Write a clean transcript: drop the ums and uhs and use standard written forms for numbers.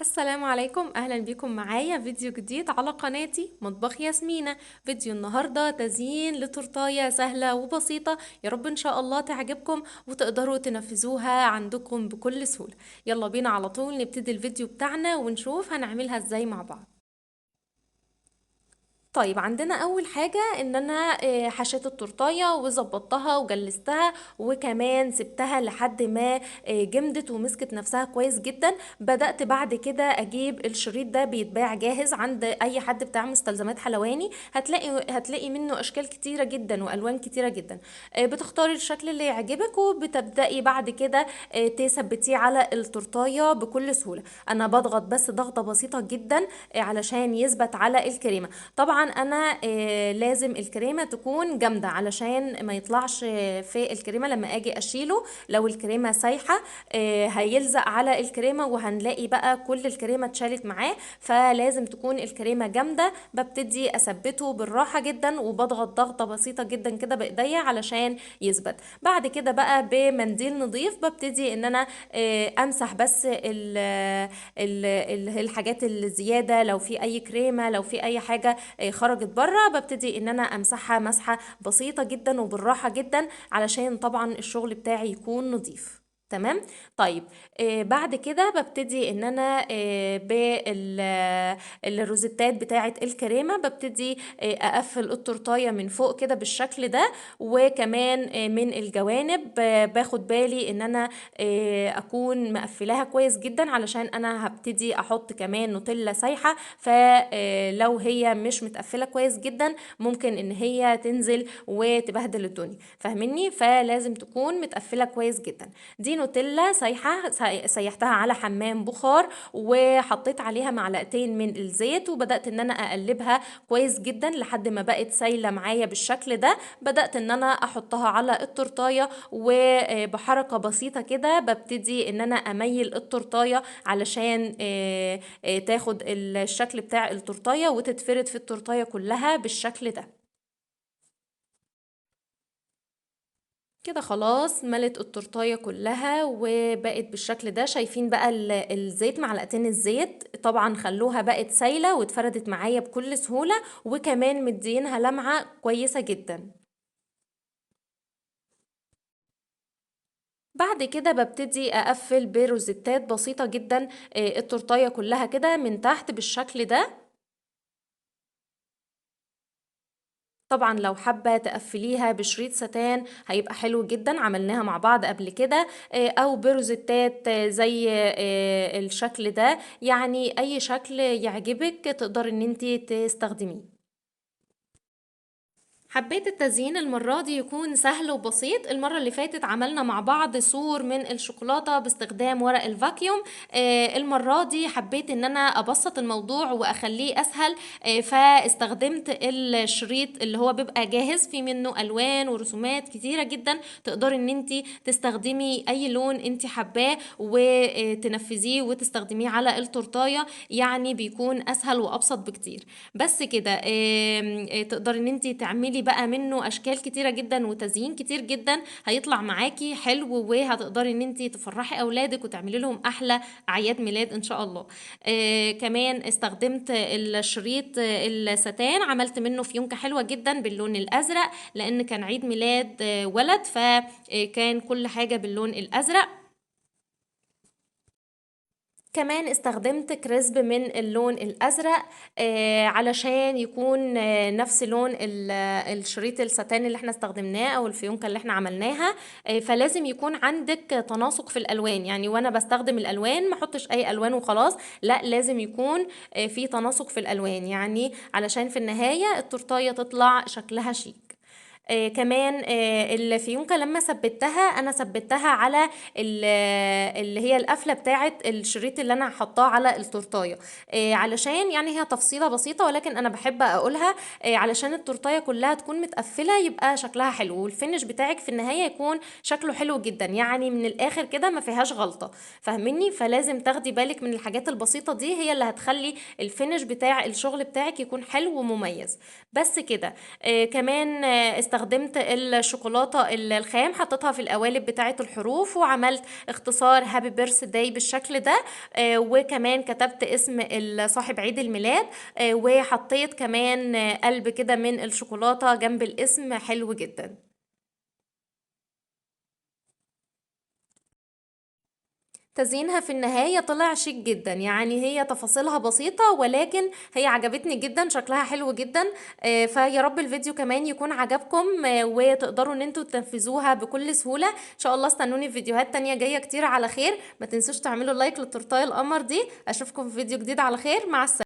السلام عليكم، اهلا بكم معايا فيديو جديد على قناتي مطبخ ياسمينة. فيديو النهاردة تزيين لتورتاية سهلة وبسيطة، يا رب ان شاء الله تعجبكم وتقدروا تنفذوها عندكم بكل سهولة. يلا بينا على طول نبتدي الفيديو بتاعنا ونشوف هنعملها ازاي مع بعض. طيب عندنا اول حاجة ان انا حشيت التورتاية وظبطتها وجلستها، وكمان سبتها لحد ما جمدت ومسكت نفسها كويس جدا. بدأت بعد كده اجيب الشريط ده، بيتباع جاهز عند اي حد بتاع مستلزمات حلواني، هتلاقي منه اشكال كتيرة جدا والوان كتيرة جدا. بتختاري الشكل اللي يعجبك وبتبدأي بعد كده تثبتيه على التورتاية بكل سهولة. انا بضغط بس ضغطة بسيطة جدا علشان يثبت على الكريمة. طبعا انا لازم الكريمة تكون جامدة علشان ما يطلعش في الكريمة لما اجي اشيله. لو الكريمة سايحه هيلزق على الكريمة وهنلاقي بقى كل الكريمة اتشالت معاه، فلازم تكون الكريمة جامدة. ببتدي اثبته بالراحة جدا وبضغط ضغطه بسيطة جدا كده بايديا علشان يثبت. بعد كده بقى بمنديل نظيف ببتدي ان انا امسح بس ال ال الحاجات الزيادة، لو في اي كريمة لو في اي حاجة خرجت بره ببتدي ان انا امسحها مسحه بسيطة جدا وبالراحه جدا علشان طبعا الشغل بتاعي يكون نظيف. تمام. طيب بعد كده ببتدي ان انا بالروزتات بتاعه الكريمة ببتدي اقفل التورتايه من فوق كده بالشكل ده، وكمان من الجوانب. باخد بالي ان انا اكون مقفلاها كويس جدا علشان انا هبتدي احط كمان نوتيلا سايحه، فلو هي مش متقفله كويس جدا ممكن ان هي تنزل وتبهدل الدنيا، فاهميني؟ فلازم تكون متقفله كويس جدا. دي نوتيلا سايحه، سيحتها على حمام بخار وحطيت عليها معلقتين من الزيت، وبدات ان انا اقلبها كويس جدا لحد ما بقت سايله معايا بالشكل ده. بدات ان انا احطها على التورتايه، وبحركه بسيطة كده ببتدي ان انا اميل التورتايه علشان تاخد الشكل بتاع التورتايه وتتفرد في التورتايه كلها بالشكل ده كده. خلاص ملت التورتايه كلها وبقت بالشكل ده. شايفين بقى الزيت، معلقتين الزيت طبعا خلوها بقت سايله واتفردت معايا بكل سهولة، وكمان مدينها لمعة كويسة جدا. بعد كده ببتدي اقفل بروزيتات بسيطة جدا التورتايه كلها كده من تحت بالشكل ده. طبعا لو حابة تقفليها بشريط ستان هيبقى حلو جدا، عملناها مع بعض قبل كده، او بروزيتات زي الشكل ده، يعني اي شكل يعجبك تقدر ان انتي تستخدميه. حبيت التزيين المرة دي يكون سهل وبسيط. المرة اللي فاتت عملنا مع بعض سور من الشوكولاتة باستخدام ورق الفاكيوم، المرة دي حبيت ان انا ابسط الموضوع واخليه اسهل، فاستخدمت الشريط اللي هو بيبقى جاهز، في منه الوان ورسومات كتيرة جدا، تقدري ان انتي تستخدمي اي لون انتي حباه وتنفذيه وتستخدميه على التورتاية، يعني بيكون اسهل وابسط بكتير. بس كده، تقدري ان انتي تعملي بقى منه اشكال كتيرة جدا وتزيين كتير جدا، هيطلع معاكي حلو وهتقدري ان انتي تفرحي اولادك وتعملي لهم احلى اعياد ميلاد ان شاء الله. كمان استخدمت الشريط الستان، عملت منه فيونكة حلوة جدا باللون الازرق لان كان عيد ميلاد ولد، فكان كل حاجة باللون الازرق. كمان استخدمت كريسب من اللون الازرق، علشان يكون نفس لون الشريط الستان اللي احنا استخدمناه او الفيونكة اللي احنا عملناها، فلازم يكون عندك تناسق في الالوان، يعني وانا بستخدم الالوان ما احطش اي الوان وخلاص، لا لازم يكون في تناسق في الالوان، يعني علشان في النهاية التورتاية تطلع شكلها شيك. كمان الفيونكة لما ثبتها انا ثبتها على اللي هي القفلة بتاعة الشريط اللي انا حطاه على التورتاية، علشان هي تفصيلة بسيطة ولكن انا بحب اقولها، علشان التورتاية كلها تكون متقفلة يبقى شكلها حلو، والفينش بتاعك في النهاية يكون شكله حلو جدا، يعني من الاخر كده ما فيهاش غلطة، فاهميني؟ فلازم تاخدي بالك من الحاجات البسيطة دي، هي اللي هتخلي الفينش بتاع الشغل بتاعك يكون حلو ومميز. بس كده. كمان استخدمت استخدمت الشوكولاتة الخام، حطيتها في القوالب بتاعة الحروف، وعملت اختصار happy birthday بالشكل ده، وكمان كتبت اسم صاحب عيد الميلاد، وحطيت كمان قلب كده من الشوكولاتة جنب الاسم، حلو جدا. تزيينها في النهاية طلع شيك جدا، يعني هي تفاصيلها بسيطة ولكن هي عجبتني جدا، شكلها حلو جدا. فيا رب الفيديو كمان يكون عجبكم، وتقدروا ان انتوا تنفذوها بكل سهولة ان شاء الله. استنوني في فيديوهات تانية جاية كتير على خير. ما تنسوش تعملوا لايك للتورتايه القمر دي. اشوفكم في فيديو جديد على خير، مع السلامة.